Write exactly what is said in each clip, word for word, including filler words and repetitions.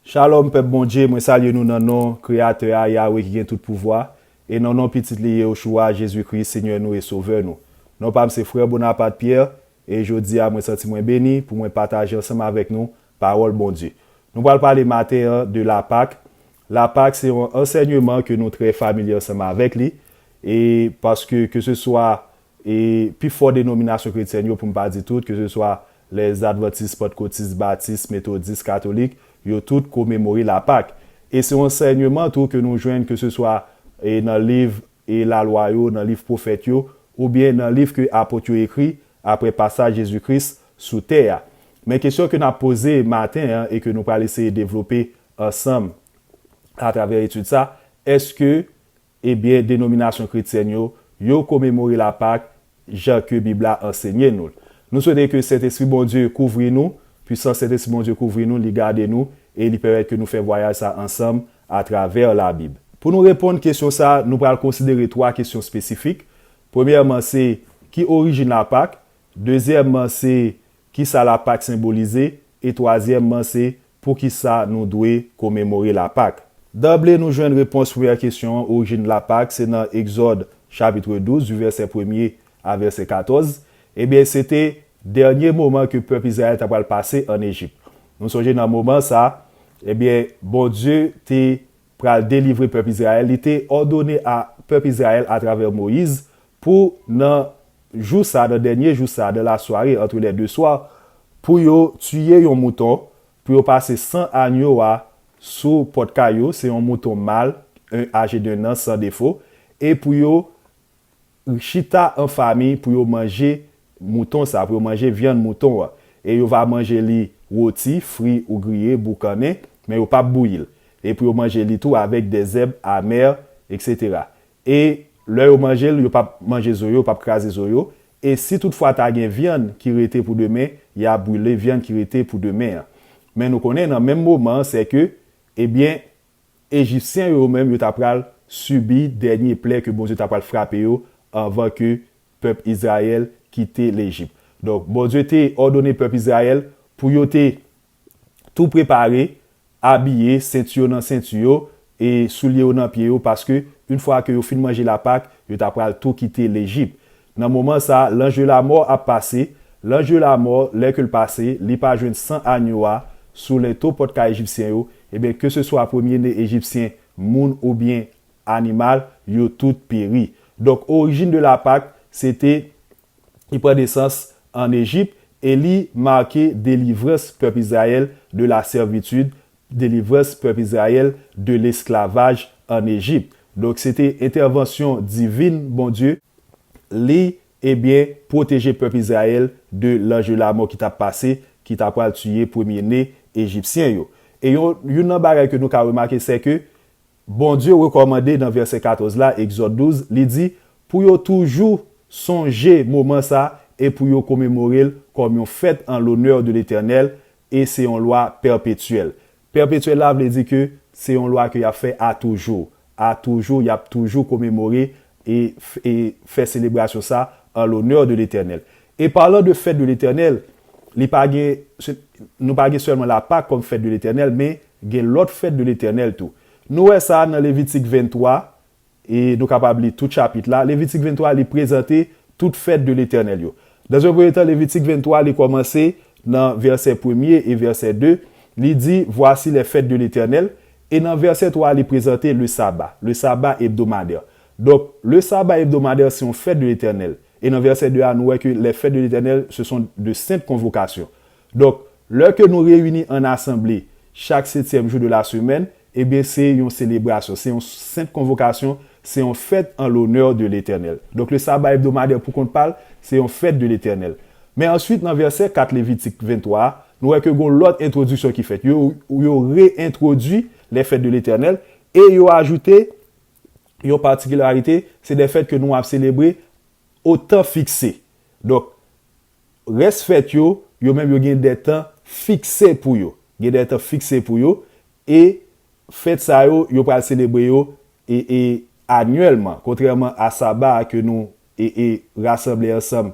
Shalom, pèp Bondye, mwen salye nou nan non Kreyatè a, Yawe ki gen tout pouvwa, e nan non Pitit li Yehoshua, Jezi Kris, Senyè nou e Sovè nou. Non pa m se frè Bonaparte Pierre, e jodi a mwen santi mwen beni pou mwen pataje ansanm avèk nou pawòl Bondye. Nou pral pale maten an de Lapak. Lapak se yon ansèyman ke nou trè familye ansanm avèk li, e paske ke se swa e pi fò denominasyon kretyèn yo, pou m pa di tout, ke se swa lè advantis, pantkotis, batis, metodis, katolik, yo tout komemore Lapak. E se yon ansèyman tou ke nou jwenn ke se swa e nan liv e lalwa yo, nan liv pwofèt yo, oubyen nan liv ke apot yo ekri apre pasaj Jezi Kris sou tè a. Men kesyon ke n ap poze maten an e ke nou pral eseye devlope ansanm atravè etid sa, èske ebyen, denominasyon kretyèn yo, yo komemore Lapak jan ke Bib la ansenye nou l. Nou swete ke Sentespri Bondye kouvri nou, pwisans Sentespri Bondye kouvri nou, li gade nou, e li pèmèt ke nou fè vwayaj sa ansanm atravè Labib. Pou nou reponn kesyon sa, nou pral konsidere twa kesyon espesifik. Premyèman, se ki orijin Lapak? Dezyèmman, se kisa Lapak senbolize? E twazyèmman, se poukisa nou dwe komemore Lapak? Danble, nou jwenn repons premyè kesyon an, orijin Lapak, se nan Egzòd chapit douz, di vèsè premye a vèsè katòz. Ebyen, se te dènye moman ke pèp Izrayèl ta pral pase ann Ejip. Nou sonje nan moman sa, ebyen, Bondye te pral delivre pèp Izrayèl. Li te òdone a pèp Izrayèl atravè Moyiz pou nan jou sa, nan dènye jou sa, dans la soirée, entre les deux soirs, pou yo tiye yon mouton, pou yo pase san anyo a sou pòt kay yo, se yon mouton mal, un âgé d'un an, san defo, e pou yo chita an fanmi, pou yo manje mouton sa, pou yo manje vyann mouton an. E yo va manje li woti, fri ou griye, boukannen, men yo p ap bouyi l. E pou yo manje li tou avèk dèzèb amè, etsetera. E lè yo manje l, yo p ap manje zo yo, yo p ap kraze zo yo. E si toutfwa ta gen vyann ki rete pou demen, y a brile vyann ki rete pou demen an. Men nou konnen nan menm moman an, se ke, ebyen, Ejipsyen yo menm, yo ta pral sibi dènye plè ke Bondye ta pral frape yo anvan ke pèp Izrayèl kite Lejip. Donk, Bondye te òdone pèp Izrayèl pou yo te tou prepare, abiye, senti yo nan senti yo, e soulye yo nan pye yo, paske, yon fwa ke yo fin manje Lapak, yo ta pral tou kite Lejip. Nan moman sa, lanj de lamò ap pase. Lanj de lamò, lè ke l pase, li pa jwenn san anyo a sou lento pòt kay ejipsyen yo, ebyen, ke se swa premye ne ejipsyen, moun oubyen animal, yo tout peri. Donk, orijin de Lapak, se te, li pran nesans ann Ejip, e li make delivrans pèp Izrayèl de la servitude, delivrans pèp Izrayèl de lesklavaj ann Ejip. Donk, se te entèvansyon divin Bondye, li, ebyen, pwoteje pèp Izrayèl de lanj de lamò ki t ap pase, ki ta pral tiye premye ne ejipsyen yo. E yon, youn nan bagay ke nou ka remake, se ke Bondye rekòmande nan vèsè katòz la, Egzòd douz, li di, pou yo toujou sonje moman sa e pou yo komemore l kòm yon fèt an lonè de Letènèl, e se yon lwa pèpetyèl. Pèpetyèl la vle di ke se yon lwa ke y ap fè a toujou. A toujou, y ap toujou komemore e, f- e fè selebrasyon sa an lonè de Letènèl. E palan de fèt de Letènèl, li pa gen, se- nou pa gen sèlman Lapak kòm fèt de Letènèl, men gen lòt fèt de Letènèl tou. Nou wè sa nan Levitik venntwa, e nou kapab li tout chapit la. Levitik venntwa, li prezante tout fèt de Letènèl yo. Dans un premier temps, Levitik venntwa, li kòmanse nan vèsè premye e vèsè de. Li di, Voici les fêtes de l'Éternel. E nan vèsè twa, li prezante le sabbat, le sabbat hebdomadaire. Donk, le sabbat hebdomadaire, se yon fèt de Letènèl. E nan vèsè de a, nou wè ke les fêtes de l'Éternel, ce sont de saintes convocations. Donk, lè ke nou reyini an asanble chak setyèm jou de la semèn, ebyen, se yon selebrasyon, se yon sent konvokasyon, se yon fèt an lonè de Letènèl. Donk, le sabbat hebdomadaire pou kont pa l, se yon fèt de Letènèl. Men answit, nan vèsè kat Levitik venntwa a, nou wè ke gon lòt entwodiksyon ki fèt. Yo, yo reentwodui les fêtes de l'Éternel e yo ajoute yon patikilarite, se de fèt ke nou ap selebre o tan fikse. Donk, rès fèt yo, yo menm yo gen de tan fikse pou yo. Gen de tan fikse pou yo, e fèt sa yo, yo pral selebre yo e, e anyèlman, kontrèman a saba a ke nou e, e rasanble ansanm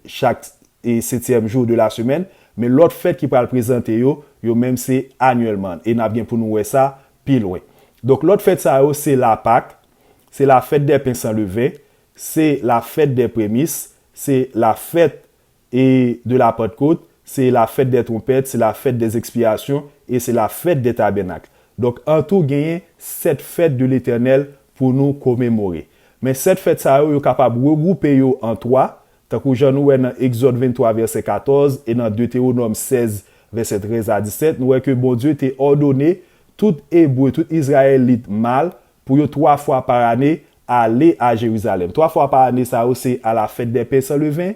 chak e setyèm jou de la semèn, men lòt fèt ki pral prezante yo, Yo menm se anyèlman. E n ap gen pou nou wè sa pi lwen. Donk, lòt fèt sa yo, se Lapak, se la fête des pains sans levain, se la fête des prémices, se la fête e de la Pentecôte, se la fête des trompettes, se la fête des expiations, e se la fête des tabernacles. Donk, antou, genyen sèt fèt de Letènèl pou nou komemore. Men sèt fèt sa yo, yo kapab regwoupe yo an twa, tankou jan nou wè nan Egzòd venntwa, vèsè katòz, e nan Detewonòm sèz, vèsè trèz a disèt, nou wè ke Bondye te òdone tout Ebre, tout Izrayelit mal, pou yo twa fwa pa ane ale a Jerizalèm. Twa fwa pa ane sa yo, se à la fête des pains sans levain,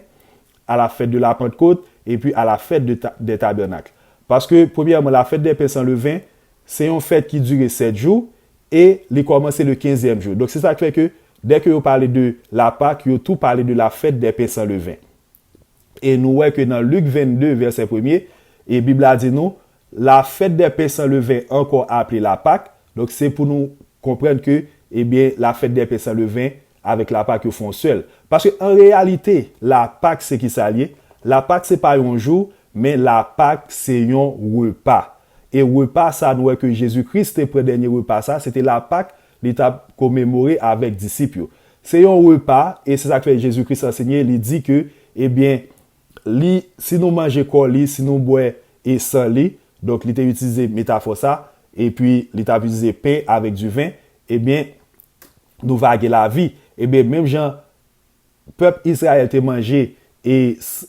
à la fête de la Pentecôte, epi à la fête de ta- des tabernacles. Paske, premyèman, la fête des pains sans levain, se yon fèt ki dire sèt jou, e li kòmanse le kenzyèm jou. Donk, se sa k fè ke, dèke yo pale de Lapak, yo tou pale de la fête des pains sans levain. E nou wè ke nan Lik vennde, vèsè premye, e Bib la di nou, la fête des pains sans levain, encore appelée la Pâque. Donk, se pou nou konprann ke, ebyen, la fête des pains sans levain avèk Lapak yo fè yon sèl. Paske, an reyalite, Lapak se ki sa l ye? Lapak se pa yon jou, men Lapak se yon repa. E repa sa, nou wè ke Jezi Kris te pran dènye repa sa, se te Lapak, li t ap komemore avèk disip yo. Se yon repa, e se sa k fè Jezi Kris ansenye, li di ke, ebyen, li, si nou manje kò li, si nou bwè e san li, donk li te itilize metafò sa, epi li t ap itilize pen avèk diven, ebyen, nou va gen lavi. Ebyen, menm jan pèp Izrayèl te manje e,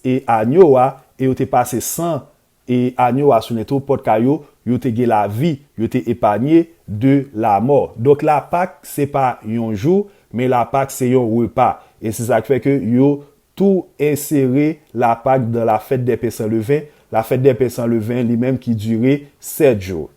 e anyo a, e yo te pase san e anyo a sou lento pòt kay yo, yo te gen lavi, yo te epanye de lamò. Donk, Lapak, se pa yon jou, men Lapak, se yon repa. E se sa k fè ke yo tou ensere Lapak dans la fête des pains sans levain, la fête des pains sans levain, li menm ki dire sèt jou.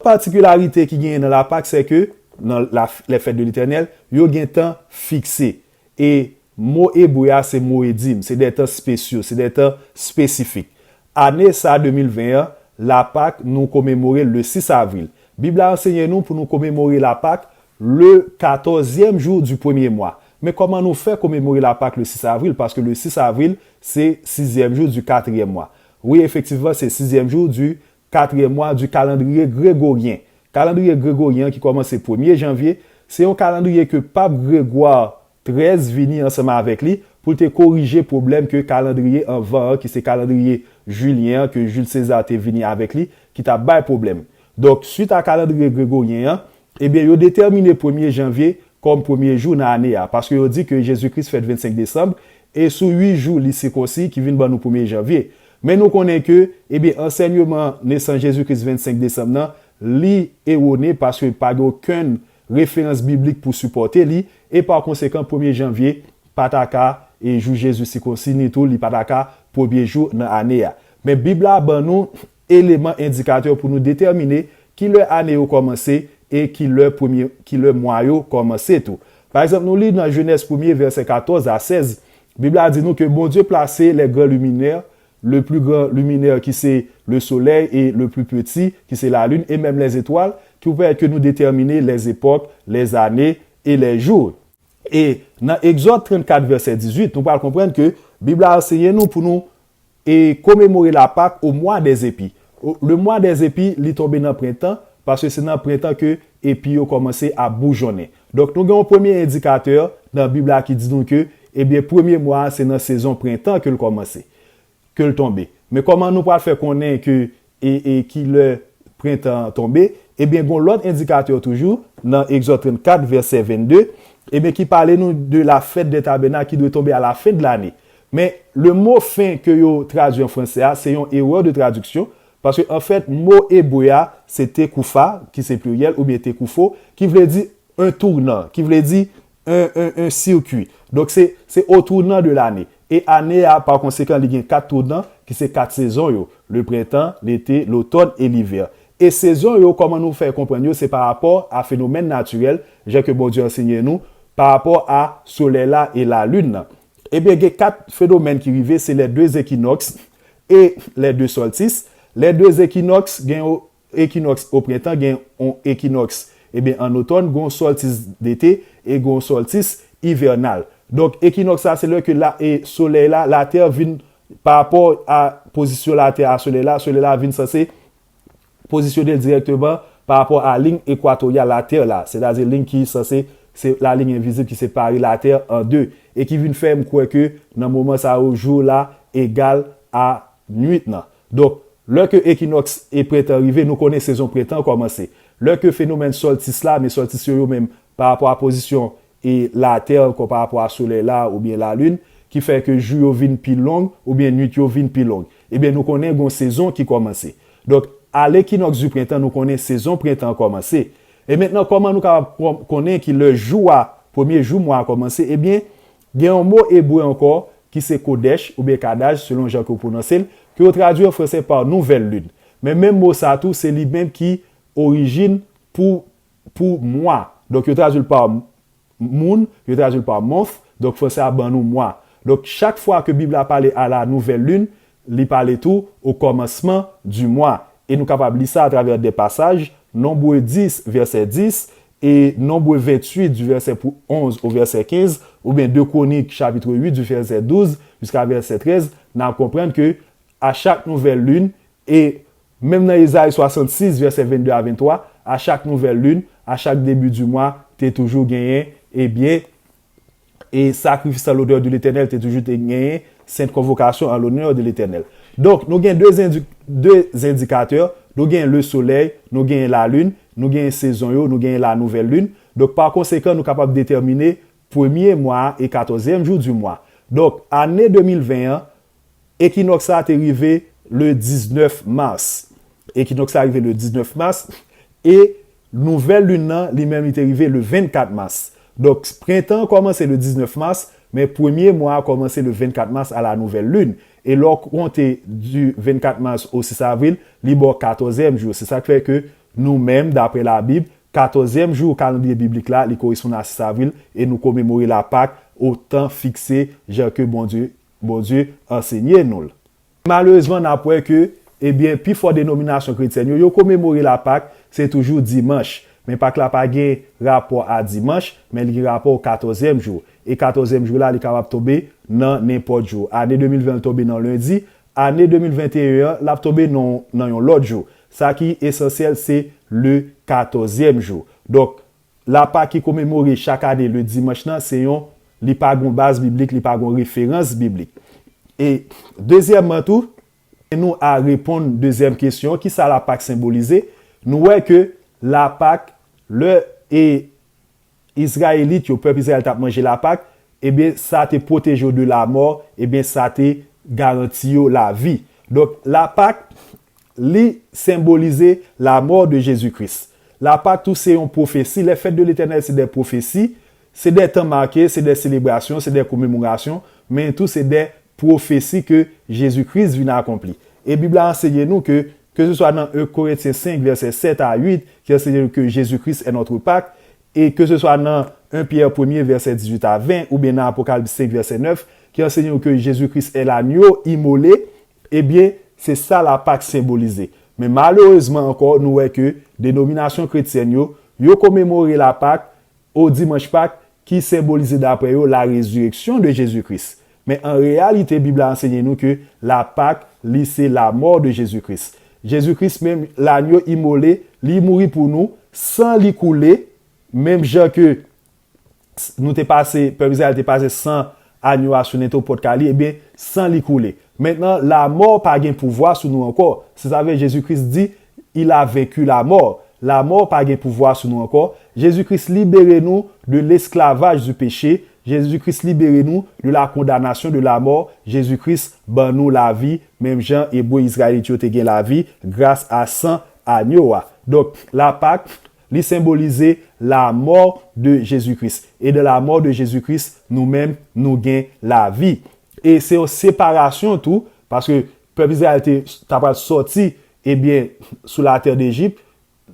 Patikilarite ki genyen nan Lapak, se ke nan la, les fêtes de l'Éternel, yo gen tan fikse. E mo ebre a se moedim, se de tan spesyo, se de tan espesifik. Ane sa de mil ven an, Lapak, nou komemore le sis avril. Bib la ansenye nou pou nou komemore Lapak le katòzyèm jou du premye mwa. Men kòman nou fè komemore Lapak le sis avril? Paske le sis avril, se sizyèm jou du katriyèm mwa. Wi, efektivman, se sizyèm jou du katriyèm mwa du kalandriye gregoryen. Kalandriye gregoryen an ki kòmanse premye janvye, se yon kalandriye ke Pap Gregwa trèz vini ansanm avèk li pou l te korije pwoblèm ke kalandriye anvan an, ki se kalandriye jilyen an, ke Jules César te vini avèk li, ki t ap bay pwoblèm. Donk, swit a kalandriye gregoryen an, ebyen, yo detèmine premye janvye kòm premye jou nan ane a, paske yo di ke Jezi Kris fèt vennsenk desanm, e sou uit jou li sikonsi ki vin ban nou premye janvye. Men nou konnen ke, ebyen, ansèyman nesans Jezi Kris vennsenk desanm nan, li ewone paske pa gen okenn referans biblik pou sipòte li, e pa konsekan, premye janvye pa ta ka e jou Jezi sikonsi, ni tou li pa ta ka premye jou nan ane a. Men Bib la ban nou eleman endikatè pou nou detèmine kilè ane yo kòmanse e kilè premye, kilè mwa yo kòmanse tou. Pa egzanp, nou li nan Jenèz premye, vèsè katòz a sèz, Bib la di nou ke Bondye plase les grands luminaires, le plus grand luminaire ki se le soleil et le plus petit ki se la lune et même les étoiles, ki pou pèmèt ke nou detèmine les époques, les années et les jours. E nan Egzòd trannkat, vèsè dizuit, nou pral konprann ke Bib la ansenye nou pou nou e komemore Lapak au mois des épis. O- Le mois des épis, li tonbe nan prentan, paske se nan prentan ke epi yo kòmanse ap boujonnen. Donk, nou gen yon premye endikatè nan Bib la ki di nou ke, ebyen, premye mwa a, se nan sezon prentan ke l kòmanse, ke l tonbe. Men kòman nou pral fè konnen ke, e, e kilè prentan an tonbe? Ebyen, gon lòt endikatè toujou, nan Egzòd trannkat, vèsè vennde, ebyen, ki pale nou de la fête des tabernacles ki dwe tonbe à la fin de l'année. Men, le mo fen ke yo tradui an franse a, se yon erè de tradiksyon, paske, anfèt, mo ebre a, se tekoufa, ki se pliryèl, oubyen tekoufo, ki vle di un tournant, ki vle di un, un, un circuit. Donk, se, se au tournant de l'année. E ane a, pa konsekan, li gen kat tournant, ki se kat sezon yo. Le printemps, l'été, l'automne et l'hiver. E sezon yo, kòman nou fè konprann yo, se pa rapò a fenomèn natirèl, jan ke Bondye ansenye nou, pa rapò a solèy la e lalin nan. Ebyen, gen kat fenomèn ki rive, se les deux équinoxes et les deux solstices. Les deux équinoxes, gen yon ekinòks o prentan, gen yon ekinòks, ebyen, an otòn, gen yon solstice d'été e gen yon solstice hivernal. Donk, ekinòks la, se lè ke la, e solèy la, latè vin, pa rapò a pozisyon latè a solèy la, solèy la vin sanse pozisyone l dirèkteman pa rapò a liy ekwatoryal Latè la, sètadi liy ki sanse se lalin envizib ki separe Latè an de, e ki vin fè m kwè ke nan moman sa yo, jou la egal a nwit nan. Donk, lè ke ekinòks e prentan rive, nou konnen sezon prentan kòmanse. Lè ke fenomèn sòltis la, men sòltis yo, yo menm, pa rapò a pozisyon e Latè ankò pa rapò a Solèy la oubyen Lalin, ki fè ke jou yo vin pi long oubyen nwit yo vin pi long. Ebyen, nou konnen gon sezon ki kòmanse. Donk, a lekinòks di prentan, nou konnen sezon prentan an kòmanse. E mentnan, kòman nou kapab kon- konnen ki lè jou a, premye jou mwa a kòmanse? Ebyen, gen yon mo ebre ankò ki se kodèch oubyen kadaj, selon jan ke w pwononse l, ke yo tradui an fransè pa nouvèl lin. Men menm mo sa tou, se li menm ki orijin pou, pou mwa. Donk, yo tradui l pa moun, yo tradui l pa month, donk fransè a ban nou mwa. Donk, chak fwa ke Bib la pale a la nouvèl lin, li pale tou au commencement du mois. E nou kapab li sa atravè de pasaj, Nonb dis, vèsè dis, e Nonb venntuit, du vèsè pou onz o vèsè kenz, oubyen de Kwonik, chapit uit, du vèsè douz jiska vèsè trèz, n ap konprann ke a chak nouvèl lin, e menm nan Ezayi swasannsis, vèsè vennde a venntwa, a chak nouvèl lin, a chak debi di mwa, te toujou genyen, ebyen, e sakrifis an lonè de Letènèl te toujou te genyen sent konvokasyon an lonè de Letènèl. Donk, nou gen de endi- de endikatè, nou gen lesolèy, nou gen lalin, nou gen sezon yo, nou gen la nouvèl lin. Donk, pa konsekan, nou kapab detèmine premye mwa a e katòzyèm jou di mwa. Donk, ane de mil ven an, ekinòks la te rive le diznèf mas. Ekinòks la rive le diznèf mas, e nouvèl lin nan, li menm, li te rive le vennkat mas. Donk, prentan an kòmanse le diznèf mas, men premye mwa a kòmanse le vennkat mas a la nouvèl lin. E lè w konte du vennkat mas au sis avril, li ba w katòzyèm jou. Se sa k fè ke nou menm, daprè Labib, katòzyèm jou kalandriye biblik la, li koresponn a sis avril, e nou komemore la Pak o tan fikse, jan ke Bondye, Bondye ansenye nou l. Malerezman, n ap wè ke, ebyen, pifò denominasyon kretyèn yo, yo komemore la Pak, se toujou dimanch. Men Pak la pa gen rapò a dimanch, men li gen rapò o katòzyèm jou. E katòzyèm jou la, li kapab tonbe nan nenpòt jou. Ane de mil ven an tonbe nan lendi, ane de mil venteyen an, l ap tonbe nan, nan yon lòt jou. Sa ki esansyèl, se le katòzyèm jou. Donk, la Pak ki komemore chak ane le dimanch nan, se yon, li pa gon baz biblik, li pa gon referans biblik. E dezyèmman tou, nou a reponn dezyèm kesyon, kisa la Pak senbolize? Nou wè ke la Pak, lè e Izrayelit yo, pèp Izrayèl t ap manje la Pak, ebyen, sa te pwoteje yo de lamò, ebyen, sa te garanti yo lavi. Donk, la Pak, li senbolize la mort de Jésus-Christ. La Pak tou se yon pwofesi. Les fêtes de l'Éternel se de pwofesi, se de tan make, se de selebrasyon, se de komemorasyon, men tou se de pwofesi ke Jezi Kris vin akonpli. E Bib la ansenye nou ke, ke se swa nan en Korentyen senk, vèsè sèt a uit, ki ansenye nou ke Jésus-Christ est notre Pâque, e ke se swa nan en Pyè premye, vèsè dizuit a ven, oubyen nan Apokalips senk, vèsè nèf, ki ansenye nou ke Jezi Kris est l'agneau immolé, ebyen, se sa la Pak senbolize. Men malerezman ankò, nou wè ke denominasyon kretyèn yo, yo komemore la Pak o dimanch Pak, ki senbolize daprè yo la résurrection de Jésus-Christ. Men an reyalite, Bib la ansenye nou ke la Pak, li se la mort de Jésus-Christ. Jezi Kris menm, l'agneau immolé, li mouri pou nou, san li koule, menm jan ke nou te pase, pèp Izrayèl te pase san agno a sou nenpòt kay li, ebyen, san li koule. Mentnan, lamò pa gen pouvwa sou nou ankò. Se sa vle Jezi Kris di, il a vaincu la mort. Lamò pa gen pouvwa sou nou ankò. Jezi Kris libere nou de l'esclavage du péché. Jezi Kris libere nou de la condamnation de la mort. Jezi Kris ban nou lavi, menm jan Ebre Izrayelit yo te gen lavi, gras a san agno a. Donk, la Pak, li senbolize la mort de Jésus-Christ. E de la mort de Jésus-Christ, nou menm, nou gen lavi. E se yon separasyon tou, paske pèp Izrayèl te, ta pral sòti, ebyen, sou latè Dejip,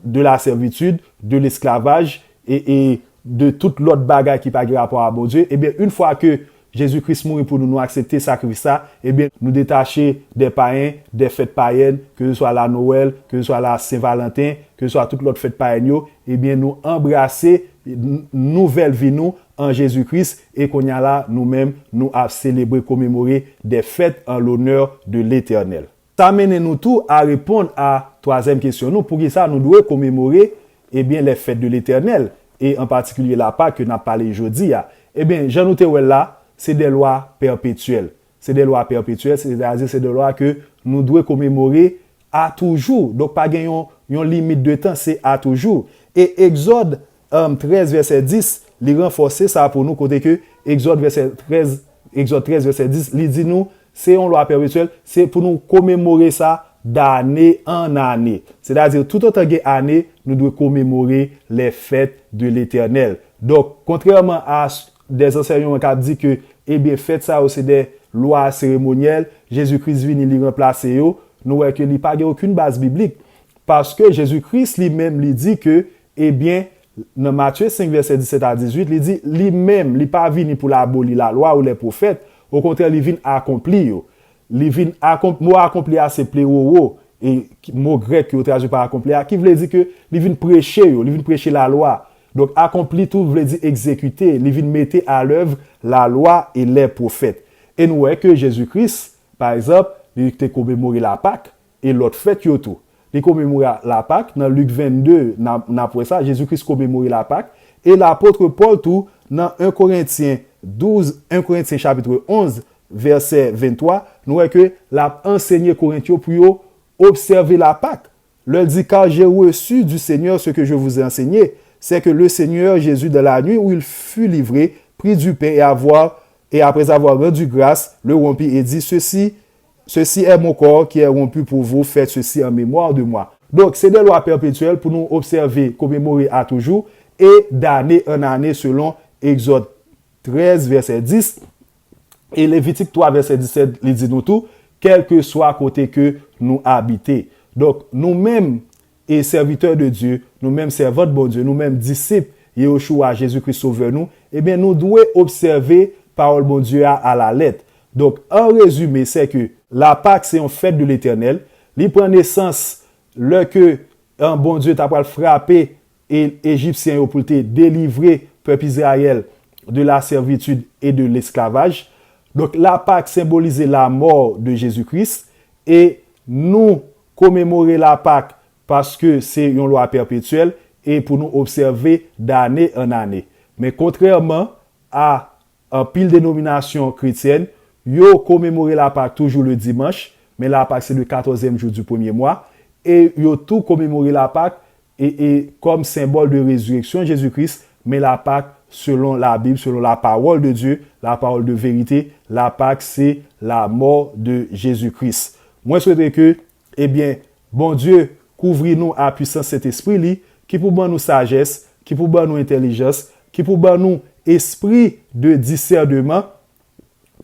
de la servitude, de l'esclavage, e, e de tout lòt bagay ki pa gen rapò a Bondye. Ebyen, yon fwa ke Jezi Kris mouri pou nou, nou aksepte sakrifis sa, ebyen, nou detache de payen, de fèt payèn, ke se swa la Noël, ke se swa la Saint-Valentin, ke se swa tout lòt fèt payèn yo, ebyen, nou anbrase n-, nouvèl vi nou an Jezi Kris, e kounye a la, nou menm, nou ap selebre, komemore de fèt an lonè de Letènèl. Sa mennen nou tou a reponn a twazyèm kesyon nou, poukisa nou dwe komemore, ebyen, les fêtes de l'Éternel, e an patikilye Lapak ke n ap pale jodi a. Ebyen, jan nou te wè l la, se de lwa pèpetyèl. Se de lwa pèpetyèl, sètadi se de lwa ke nou dwe komemore a toujou. Donk, pa gen yon, yon limit de tan, se a toujou. E Egzòd, um, trèz, vèsè dis, li ranfòse sa pou nou, kote ke Egzòd, vèsè trèz, Egzòd trèz, vèsè dis, li di nou, se yon lwa pèpetyèl, se pou nou komemore sa dane an ane. Sètadi, toutotan gen ane, nou dwe komemore les fêtes de l'Éternel. Donk, kontrèman a s- des ansèyman k ap di ke, ebyen, fèt sa yo se de lwa seremonyèl, Jezi Kris vini, li ranplase yo, nou wè ke li pa gen okenn baz biblik. Paske Jezi Kris li menm, li di ke, ebyen, nan Matye senk, vèsè disèt a dizuit, li di, li menm, li pa vini pou l aboli lalwa ou lè pwofèt, okontrè, li vin akonpli yo. Li vin akonp-, mo akonpli a se pleroo, e ki- mo grèk yo tradui pa akonpli a, ki vle di ke li vin preche yo, li vin preche lalwa. Donk, akonpli tou vle di egzekite, li vin mete a lèv lalwa e lè pwofèt. E nou wè ke Jezi Kris, pa egzanp, li te komemore Lapak e lòt fèt yo tou. Li komemore Lapak nan Lik vennde, n a, n ap wè sa, Jezi Kris komemore Lapak, e lapot Pòl tou nan en Korentyen douz, en Korentyen chapit onz, vèsè venntwa, nou wè ke l ap ansenye Korent yo pou yo obsève Lapak. Lè l di, car j'ai reçu du Seigneur ce que je vous ai enseigné, c'est que le Seigneur Jésus, dans la nuit où il fut livré, prit du pain et avoir, et après avoir rendu grâce, le rompit et dit, ceci, ceci est mon corps qui est rompu pour vous, faites ceci en mémoire de moi. Donk, se de lwa pèpetyèl pou nou obsève, komemore a toujou, e dane an ane selon Egzòd trèz, vèsè dis, e Levitik twa, vèsè disèt, li di nou tou, kèlkeswa kote ke nou abite. Donk, nou menm, e sèvitè de Dye, nou menm sèvant Bondye, nou menm disip Yehoshua, Jezi Kris Sovè nou, ebyen, nou dwe obsève pawòl Bondye a alalèt. Donk, an rezime, se ke Lapak se yon fèt de Letènèl. Li pran nesans lè ke, an, Bondye ta pral frape e Ejipsyen yo pou l te delivre pèp Izrayèl de la servitude et de l'esclavage. Donk, Lapak senbolize lamò de Jezi Kris e nou komemore Lapak paske se yon lwa pèpetyèl e pou nou obsève dane an ane. Men kontrèman a anpil denominasyon kretyèn, yo komemore Lapak toujou le dimanch, men Lapak se le katòzyèm jou du premye mwa, e yo tou komemore Lapak e, e kòm senbòl de rezireksyon Jezi Kris, men Lapak selon Labib, selon la parole de Dieu, la parole de vérité, Lapak se lamò de Jezi Kris. Mwen swete ke, ebyen, Bondye kouvri nou a pwisans Sentespri li, ki pou ban nou sajès, ki pou ban nou entèlijans, ki pou ban nou espri de disèneman,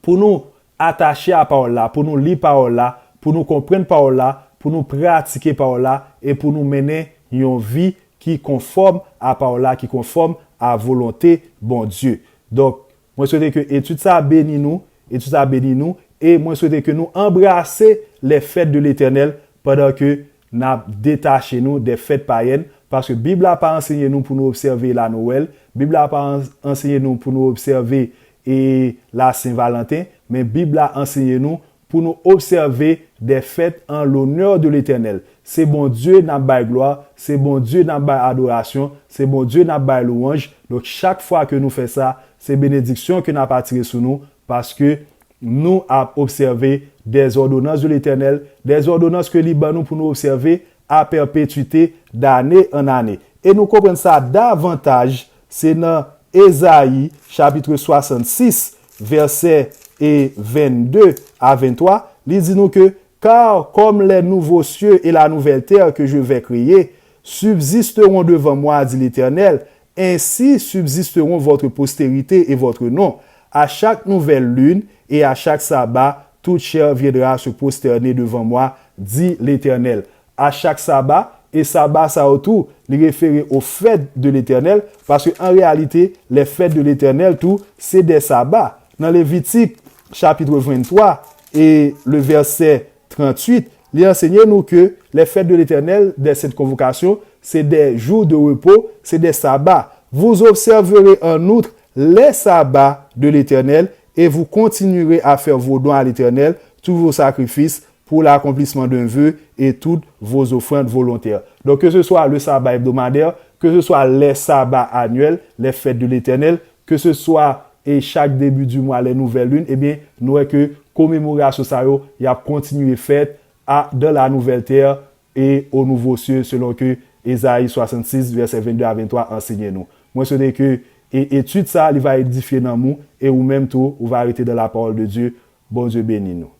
pou nou atache a pawòl la, pou nou li pawòl la, pou nou konprann pawòl la, pou nou pratike pawòl la, e pou nou mennen yon vi ki konfòm a pawòl la, ki konfòm a volonte Bondye. Donk, mwen swete ke etid sa a beni nou, etid sa a beni nou, e mwen swete ke nou anbrase les fêtes de l'Éternel pandan ke n ap detache nou de fèt payèn, paske Bib la pa ansenye nou pou nou obsève Lanwèl, Bib la pa an-, ansenye nou pou nou obsève e la Sen Valanten, men Bib la ansenye nou pou nou obsève de fèt an l'honneur de l'Éternel. Se Bondye n ap bay glwa, se Bondye n ap bay adorasyon, se Bondye n ap bay lwanj. Donk, chak fwa ke nou fè sa, se benediksyon ke n ap atire sou nou, paske nou ap obsève des ordonnances de l'Éternel, des ordonnances ke li ban nou pou nou obsève a pèpetite, dane an ane. E nou konprann sa davantaj, se nan Ezayi, chapitre soixante-six, vèsè e vennde a venntwa, li di nou ke, car comme les nouveaux cieux et la nouvelle terre que je vais créer subsisteront devant moi, dit l'Éternel, ainsi subsisteront votre postérité et votre nom. À chaque nouvelle lune et à chaque sabbat, toute chair viendra se prosterner devant moi, dit l'Éternel. A chak saba, e saba sa yo tou, li refere aux fêtes de l'Éternel, paske an reyalite, les fêtes de l'Éternel tou, se de saba. Nan Levitik, chapitre venntwa, e le vèsè tranntuit, li ansenye nou ke les fêtes de l'Éternel, des saintes convocations, c'est des jours de repos, c'est des sabbats. Vous observerez en outre les sabbats de l'Éternel et vous continuerez à faire vos dons à l'Éternel, tous vos sacrifices pour l'accomplissement d'un vœu et toutes vos offrandes volontaires. Donc, que ce soit le sabbat hebdomadaire, que ce soit les sabbats annuels, les fêtes de l'Éternel, que ce soit et chaque début du mois, les nouvelles lunes, ebyen, nou wè ke komemoration sa yo, y ap kontinye fèt à, dans la nouvelle terre et aux nouveaux cieux, selon ke Ezayi swasann sis, vèsè vennde a venntwa ansenye nou. Mwen swete ke e etid sa, li va edifye nanm ou, e ou menm tou, ou va rete dans la parole de Dieu. Bondye beni nou.